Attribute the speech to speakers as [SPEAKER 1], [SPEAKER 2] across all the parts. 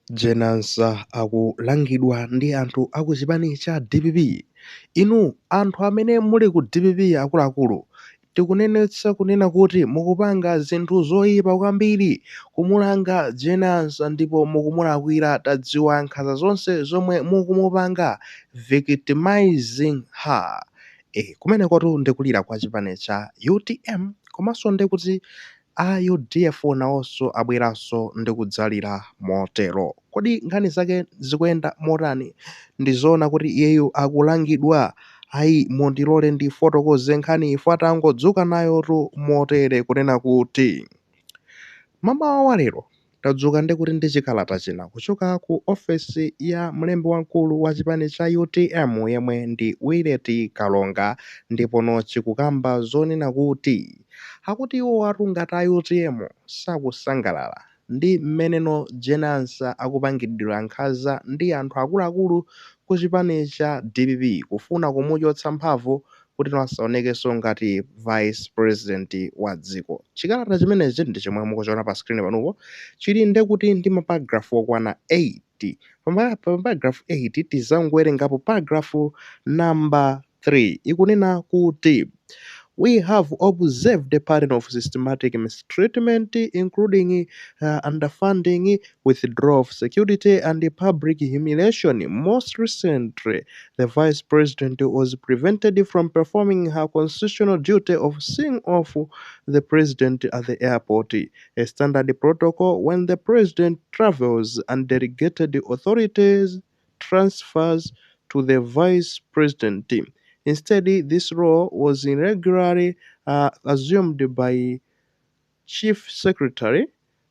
[SPEAKER 1] Jane Ansah akulangidwa ndi anthu aku chipani cha dpp. Inu anthu amene muli ku dpp akuluakulu, tikunenetsa kunena kuti mukupanga zinthu zoyipa kwambiri kumulanga Jane Ansah ndipo mukumulakwira. Tadziwa nkhanza zonse zomwe mukumupanga, victimizing her. Kumenekotu ndikulira kwa chipani cha UTM, komanso ndikuti a UDF nawonso abweranso ndi kudzalira motero. Kodi nkhani zake zikuyenda motani? Ndizoona kuti iyeyu akulangidwa? Ayi, mundilole ndifotokoze nkhani ife atangodzuka nayotu motere, kunena kuti mamawa wa lero tadzuka ndikuti ndi chikalata china kuchoka ku ofesi ya mlembi wamkulu wa chipani cha UTM, yemwe ndi Willet Kalonga, ndipo chikukamba zonena kuti akuti iwo atu ngati a UTM sakusangalala ndi mmeneno Jane Ansah akupangidwira nkhanza ndi anthu akuluakulu ku chipani cha DPP, kufuna kumuchotsa mphamvu kuti no asaonekenso ngati vice president wa dziko. Chikalata chimenechi ndi chomwe mukuchiona pa screen panopo, chili ndekuti ndi maparagraph okwana 8. Pa paragraph 8 tizangowerengapo paragraph number 3, ikunena kuti, "We have observed a pattern of systematic mistreatment, including underfunding, withdrawal of security, and public humiliation. Most recently, the vice president was prevented from performing her constitutional duty of seeing off the president at the airport, a standard protocol when the president travels and delegated authorities transfers to the vice president. Instead, this role was irregularly assumed by chief secretary,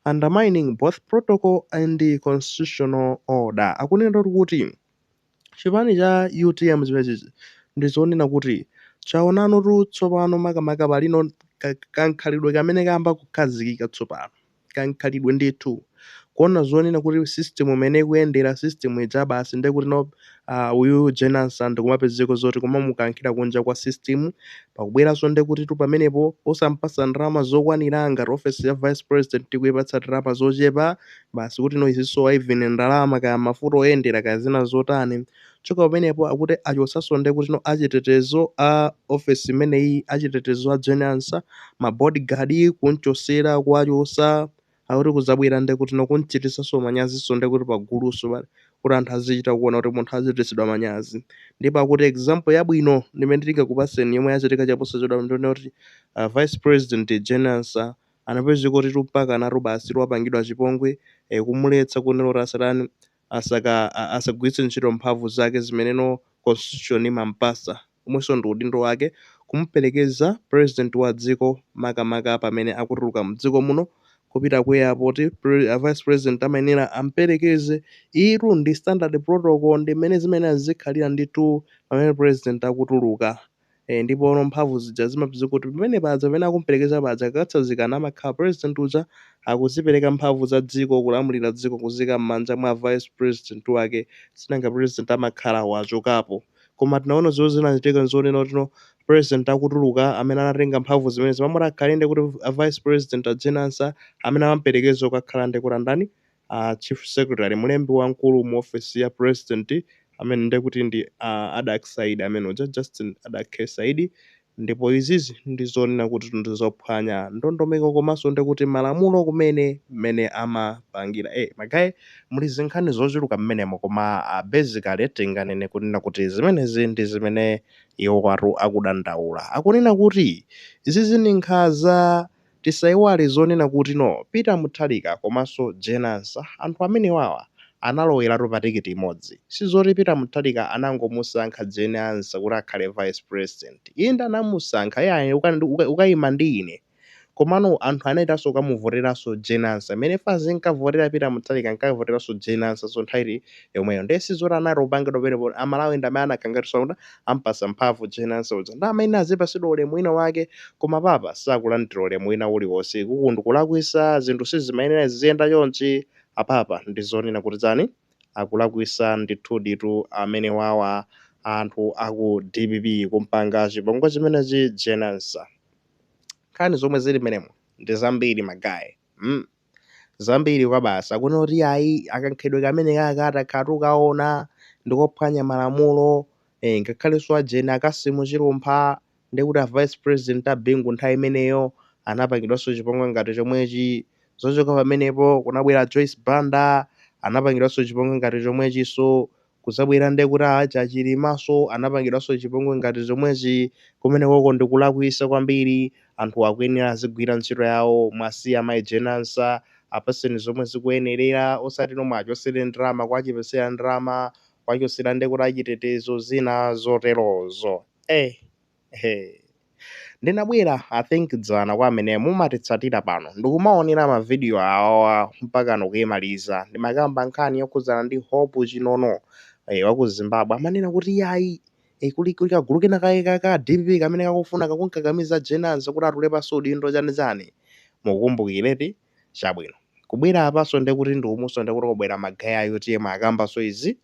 [SPEAKER 1] undermining both protocol and the constitutional order." Akunena kuti chipani cha UTM chimenechi ndizonena kuti chaonano tsopano makamaka palino kankhalidwe kamene kayamba kukhazikika tsopano, kankhalidwe ndithu kuona zonena kuti system imene ikuyendera system ija basi, ndekuti no uyu Jane Ansah ndikumapezeka zoti kumamukankhira kunja kwa system. Pakubweranso ndekuti tu pamenepo osampasa ndalama zokwanira, ngati office ya vice president tikuyipatsa ndalama zochepa basi, kuti no izisowa even ndalama, kaya mafuta oyendera, kaya zina zotani. Choka pamenepo akuti achotsanso ndekuti no achitetezo a office imeneyi, achitetezo a Jane Ansah, ma bodyguard kunchosera, kuwachosa. Akuti kuzabwera ndekuti no kunchitisanso manyazinso ndekuti paguluso kuti anthu azichita kuona kuti munthu achitisidwa manyazi. Ndipo akuti example yabwino ndimene tingakupaseni yomwe yachitika chaposachedwa ndione kuti vice president Jane Ansah anapezeka kuti mpaka natu basi wapangidwa chipongwe, kumuletsa kunena kuti asatani, asagwiritse ntchito mphamvu zake zimeneno constitution imampasa, omwenso ndi udindo wake kumuperekeza president wa dziko, makamaka pamene akutuluka mdziko muno kupita ku airport. Vice president amayenera amperekeze. Itu ndi standard protocol, ndi mmene zimene azikhalira ndithu pamene president akutuluka. Ndipo ono mphamvu zija zimapezeka kuti pamene paja pamene akumperekeza paja akatsanzikana, amakhala president uja akuzipereka mphamvu za dziko, kulamulira dziko, kuzika m'manja mwa vice president wake, sinanga president amakhala wachokapo. Koma tinaona zomwe zinachitika nzonena kuti no president akutuluka, amene anatenga mphamvu zimene zimamoti akhale ndi kuti a vice president a Jane Ansah, amene amamperekeza kukakhala ndi kuti andani, chief secretary, mlembi wamkulu mu office ya president, amene ndekuti ndi Adack Saidi, amene uja Justin Adack Saidi. Ndipo izizi ndizonena kuti ndizophwanya ndondomeko komanso ndikuti malamulo kumene mmene amapangira. Ma guys, muli zinkhani zochuluka mmenemo, koma basically tinganene kunena kuti zimenezi ndi zimene iwo atu akudandaula. Akunena kuti izizi ndi nkhanza. Tisayiwale zonena kuti no Peter Mutharika komanso Jane Ansah, anthu amenewawa analoweratu pa tikiti imodzi. Sizoti Peter Mutharika anangomusankha Jane Ansah kuti akhale vice president. Inde, anamusankha, iye ukayima ndi ine, komano anthu anayitanso kukamuvoteranso Jane Ansah. Imene fazi nkavotera Peter Mutharika, nkavoteranso Jane Ansah. So nthawi yomweyo ndiye sizoti anali kupangidwa pamenepo. Amalawi ndi amene anakhangatinso kuti ampasa mphamvu Jane Ansah uja, ndi amene azipasidwa ulemu wina wake, koma papa sakulandira ulemu wina uliwonse. Kuku ndikulakwisa, zinthu sizimayenera ziziyenda chonchi. Apapa ndizonena kuti chani, akulakwisa ndithuditu amene wawa anthu aku DPP kumpanga chipongwe chimenechi Jane Ansah. Nkhani zomwe zili menemo ndi zambiri, ma guys. Zambiri kwabasi akunena kuti ayi, akankhedwe kamene kaka takhala tikukaona ndikophwanya malamulo. Ngakhalenso ajeni a Cassim Chilumpha, ndekuti a vice president a Bingu nthawi imeneyo anapangidwanso chipongwe ngati chomwechi. Zochoka pamenepo kunabwera Joyce Banda, anapangidwanso chipongwe ngati chomwechinso. Kuzabwera ndekuti aja Chilimanso anapangidwanso chipongwe ngati chomwechi. Kumenekoko ndikulakwisa kwambiri. Anthu akuyenera azigwira ntchito yawo. Mwasiya mayi Jane Ansah, apaseni zomwe zikuyenerera, osati nomwe achosere ndalama, kuwachepesera ndalama, kuwachosera ndekuti achitetezo, zina zoterozo. He, ndinabwera, I think, dzana kwa amene mumatitsatira pano ndikumaonera mavidiyo awawa mpaka nokuyimaliza, ndimakamba nkhani yokhudzana ndi Hope Chinono wa ku Zimbabwe. Amanena kuti yayi, kuli kagulu kena kake ka DPP kamene kakufuna kakunkakamiza Jane Ansah kuti atule pansi udindo, chanichani. Mukumbukireti? Chabwino, kubwera apaso ndekuti ndi umunso, ndekuti kubwera ma guy a UTM akambaso izi.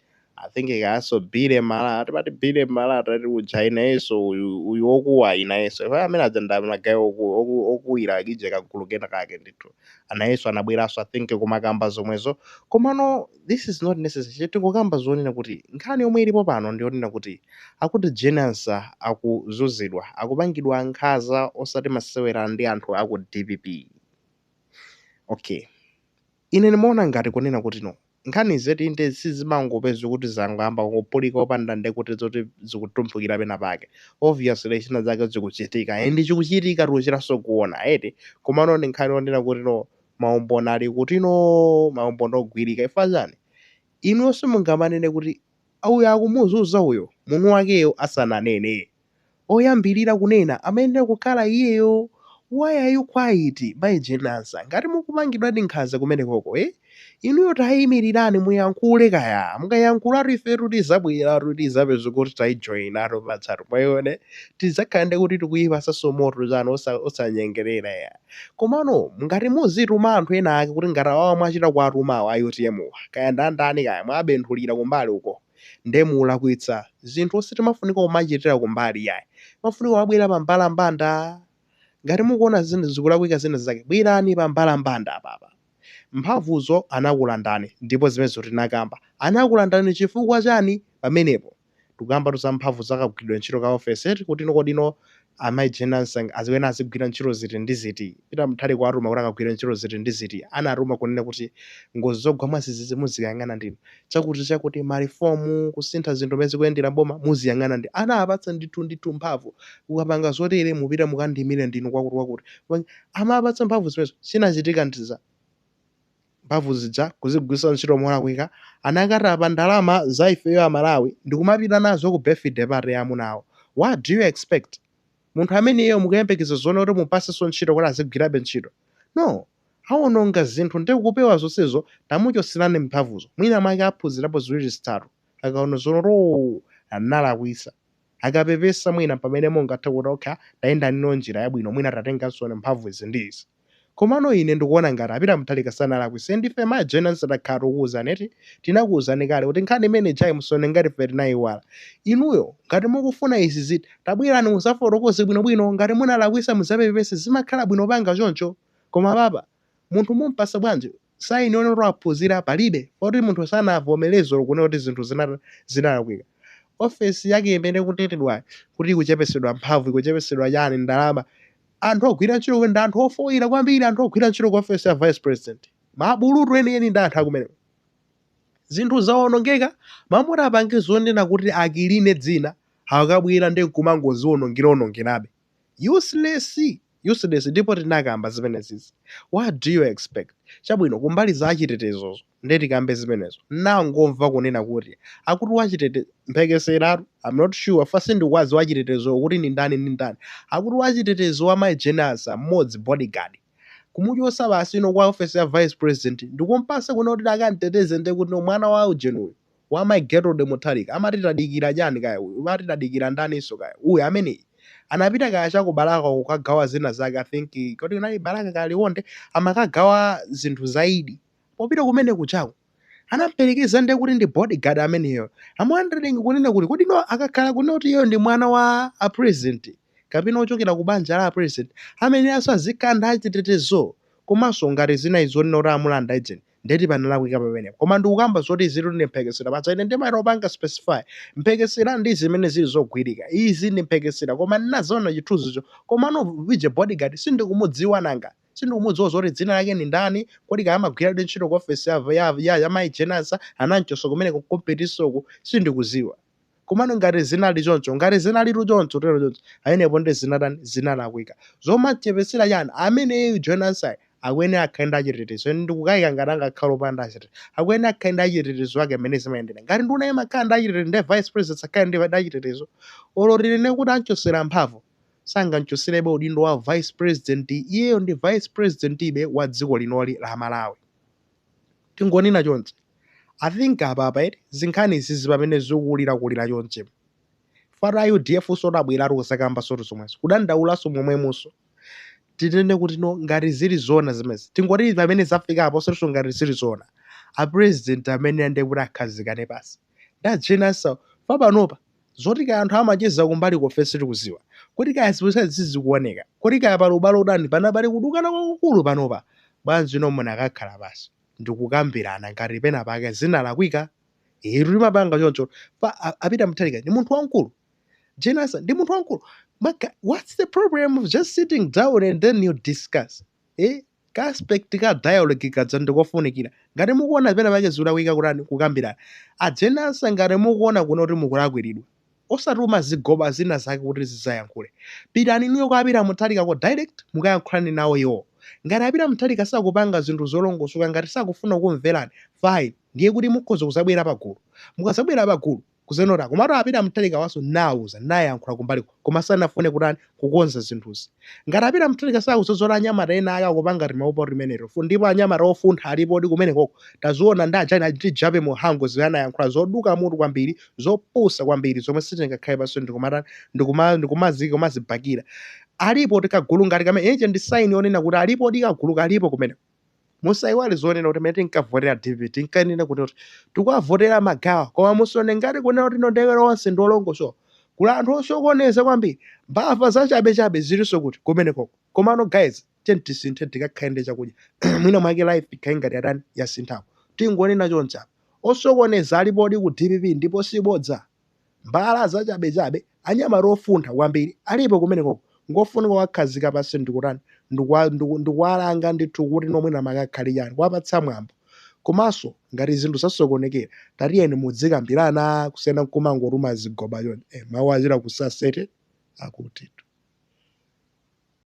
[SPEAKER 1] I think kayaso Billy Malata, timati Billy Malata ti uja, inayenso uyu, uyu wokuwa inayenso ife amene aja nda ma guy okuwira ije kagulu kena kake ndithu, anayenso anabweranso, I think, kumakamba zomwezo. Komano this is not necessary. Tikukamba zonena kuti nkhani yomwe ilipo pano ndiyonena kuti akuti Jane Ansah akuzunzidwa, akupangidwa nkhanza osati masewera ndi anthu aku DPP. Okay, ine ndimaona ngati kunena kuti no, nkhani zeti inde sizimangopeza kuti zangoyamba kupulika opanda ndekuti zoti zikutumphukira pena pake. Obviously china zake zikuchitika, and chikuchitika tikuchitanso kuona eti. Komano ndi nkhani yonena kuti no, maumboni ali kuti no, maumboni ogwirika. Ifa chani inuyo simungamanene kuti uyu akumuzunza uyo munthu wakeyo asananene? Oyambirira kunena amayenera kukhala iyeyo. Why are you quiet, mayi Jane Ansah? Ngati mukupangidwa ndi nkhanza kumenekoko, inuyo tayimirirani, muyankhule. Kaya mukayankhulatu, ifetu tizabweratu, tizapeza kuti tayijoyinatu patsatu mwayione, tidzakhala ndi kuti tikuyipasanso moto chanu osanyengerera ya. Komano ngati muzituma anthu ena ake kuti ngati awawa mwachita kuwatumawo a UTM wa, kaya ndandani, kaya mwabenthulira kumbali uko, nde mulakwitsa. Zinthu sitimafunika kumachitira kumbali yayi, mafunika kumabwera pa mbalambanda. Ngati mukuona zinthu zikulakwika zina zake, bwerani pa mbalambanda apapa. Mphamvuzo anakulandani, ndipo zimenezo tinakamba. Anakulandani chifukwa chani? Pamenepo tikuyamba za mphamvu zakagwiridwa ntchito ka ofesi, kuti ino kodino amayi Jane Ansah aziwena azigwira ntchito ziti ndi ziti. Peter Mutharika kuwatuma kuti akagwira ntchito ziti ndi ziti. Anatuma kunena kuti ngozi zogwa mwazizizi muziyang'ana ndinu, chakuti chakuti, ma reform, kusintha zinthu pamene zikuyendera boma muziyang'ana ndi anapatsa ndithu ndithu mphamvu. Ukapanga zotere mupita mukandimire ndinu kwakuti kwakuti. Amapatsa mphamvu zimenezo. Chinachitika ndiza mphamvu zija kuzigwiritsa ntchito molakwika. Anakatapa ndalama za ifeyo Amalawi ndikumapita nazo ku birthday party ya amunawo. What do you expect? Munthu ameneyo mukuyembekeza zoona kuti mupasenso ntchito kuti azigwirabe ntchito? No, awononga zinthu. Ndi kupewa zonsezo, tamuchoserani mphamvuzo. Mwina mwake aphunzirapo ziwiri zitatu, akaona zoona kuti analakwisa, akapepesa, mwina pamene mungathe kuti okay, tayenda nino njira yabwino, mwina tatenganso mphamvu izi ndi izi. Komano ine ndikuona ngati a Peter Mutharika sanalakwise. Ndife ma Jane Ansah takhala tikuwuzani eti, tinakuwuzani kale kuti nkhani imene jayi musone ngati ife tinayiwala. Inuyo ngati mukufuna izi ziti, tabwerani muzafotokoze bwinobwino. Ngati munalakwisa muzapepese, zimakhala bwino panga choncho. Koma papa munthu mumpasa bwanji sign yone kuti aphunzira? Palibe poti munthu sanavomereze kunena kuti zinthu zinalakwika. Ofesi yake imene kunenedwa kuti ikuchepesedwa mphamvu, ikuchepesedwa chani, ndalama, anthu ogwira ntchito ndi anthu ofoyira kwambiri. Anthu ogwira ntchito ku ofesi ya vice president mabulutu enieni ndi anthu akumeneko. Zinthu zawonongeka, mamuti apange zonena kuti akiline dzina, akabwera ndi nkumangoziwonongera-onongerabe. Useless, useless. Ndipo tinakamba zimenezizi. What do you expect? Chabwino, kumbali za achitetezozo ndetikambe zimenezo. Nangomva kunena kuti akuti wachitete mphekeseratu, I'm not sure, fasi ndikwazi wachitetezo kuti ni ndani ni ndani. Akuti wachitetezo wa mayi Jane Ansah mmodzi, bodyguard, kumuchosa basi ino kwa office ya vice president ndikumpasa kuno kuti akanteteze. Ndekuti no, mwana wa ujenuyo wa mayi Gertrude Mutharika, amati tadikira chani kaya uyu, amati tadikira ndaninso kaya uyu ameneyi, anapita kaya chaku Balaka kukagawa zina zake. I think kodi kunali Balaka kaya Liwonde, amakagawa zinthu zaidi. Popita kumene kuchako anamperekeza ndiye kuti ndi bodyguard ameneyo. I'm wondering kunena kuti kodi no, akakhala kunena kuti iyo ndi mwana wa a president kapena ochokera ku banja la a president, amene aso azikhala ndi achitetezo? Komanso Komanso ngati zinali zonena kuti amulanda ijeni, ndeti panalakwika pamenepo. Koma ndikukamba zoti izitu ndi mphekesera. Paja ine ndimaita kupanga specify mphekesera ndi zimene zili zogwirika. Izi ndi mphekesera, koma ndinaziona chithunzicho. Komano ije bodyguard sindikumudziwa nanga. Sindikumudziwa zoti dzina lake ndi ndani, kodi kaya amagwiradi ntchito ku ofesi ya mayi Jane Ansah, anamchotsa kumeneko kompetisoku, sindikudziwa. Komano ngati zinali choncho, ngati zinalitu choncho, tero choncho, pamenepo ndi zinatani, zinalakwika. Zomachepetsera chani, ameneyu Jane Ansah akuyenera akhale ndi achitetezo. Ine ndikukayika ngati angakhale opanda achitetezo. Akuyenera akhale ndi achitetezo ake mmene zimayendera. Ngati nduna imakhala ndi achitetezo, ndiye vice president akhale ndi achitetezo. Olo tinene kuti amchotsera mphamvu, sangamchotserebe udindo wa vice president. Iyeyo ndi vice president ibe wa dziko linoli la Malawi. Tingonena chonchi. I think apapa eti zinkhani izizi pamene zikukulira kulira chonchi. Fata UDF so tabweratu kusakamba sotu zomwezo. Kudandaulaso momwemonso. Tinene kuti no, ngati zili zona zimezi. Tingoti pamene zafika apo sotu ngati zili zona. A president amene ande kuti akhazikane pasi. Nda Jane Ansah panopa zoti kaya anthu amacheza kumbali kofe sitikuziwa. Kuti kaya zipesa zizikuoneka. Kuti kaya pali ubale utani pana pali kudukana kwakukulu panopa. Bwanji no munakakhala pasi ndikukambirana ngati pena pake zinalakwika. Iru limapanga choncho. Pa a Peter Mutharika ndi munthu wamkulu. Jane Ansah ndi munthu wamkulu. Maka, what's the problem of just sitting down and then you discuss? Eh? Ka aspect ka dialogue kadza ndikofunikira. Ngati mukuona pena pake zikulakwika kutani kukambirana. A Jane Ansah ngati mukuona kuno kuti mukulakwiridwa. Osatuma zigoba zina zake kuti zidzayankhule. Pitani inuyo kwa a Peter Mutharika ko direct mukayankhulane nawo iwo. Ngati a Peter Mutharika sakupanga zinthu zolongosoka ngati sakufuna kumverani, fine. Ndiye kuti mukhoza kuzabwera pagulu. Mukazabwera pagulu kuzenota komatu a Peter Mutharika waso nawuza nayankhula kumbaliko koma sanafune kutani kukonza zinthuzi. Ngati a Peter Mutharika sakuzozora anyamata ena ake akupanga timaupo timenero ndipo anyamata ofuntha alipodi kumenekoko taziona ndi ajani ndi Jappie Mhango zimene anayankhula zoduka mutu kwambiri zopusa kwambiri zomwe sitingakhale pansi ndikumatani ndikumazika kumazibakira. Alipo tikagulu ngati kamene ichi ndi sign yonena kuti alipo tikagulu kalipo kumeneko. Musayiwale zonena kuti mene tinkavotera DPP tinkanena kuti tikuwavotera magawa koma musone ngati kunena kuti ndondekero onse ndi olongosoka. Kuli anthu osokoneza kwambiri mbava zachabechabe zilinso kuti kumenekoko. Komano guys tiyeni tisinthe tikakhale ndi chakudya mwina mwake life ikhale ngati yatani yasinthako. Tingonena chonchi apa. Osokoneza alipodi ku DPP ndipo sibodza. Mbala zachabechabe anyamata ofuntha kwambiri alipo kumenekoko. Ngofunika kuwakhazika pansi ndikutani ndikuwalanga ndithu kuti nomwena makakhale chani kuwapatsa mwambo. Komanso ngati zinthu zasokonekera tatiyeni mudzikambirana kusiyana nkumangotuma zigoba chonchi. Mawu achita kusasete akutitu.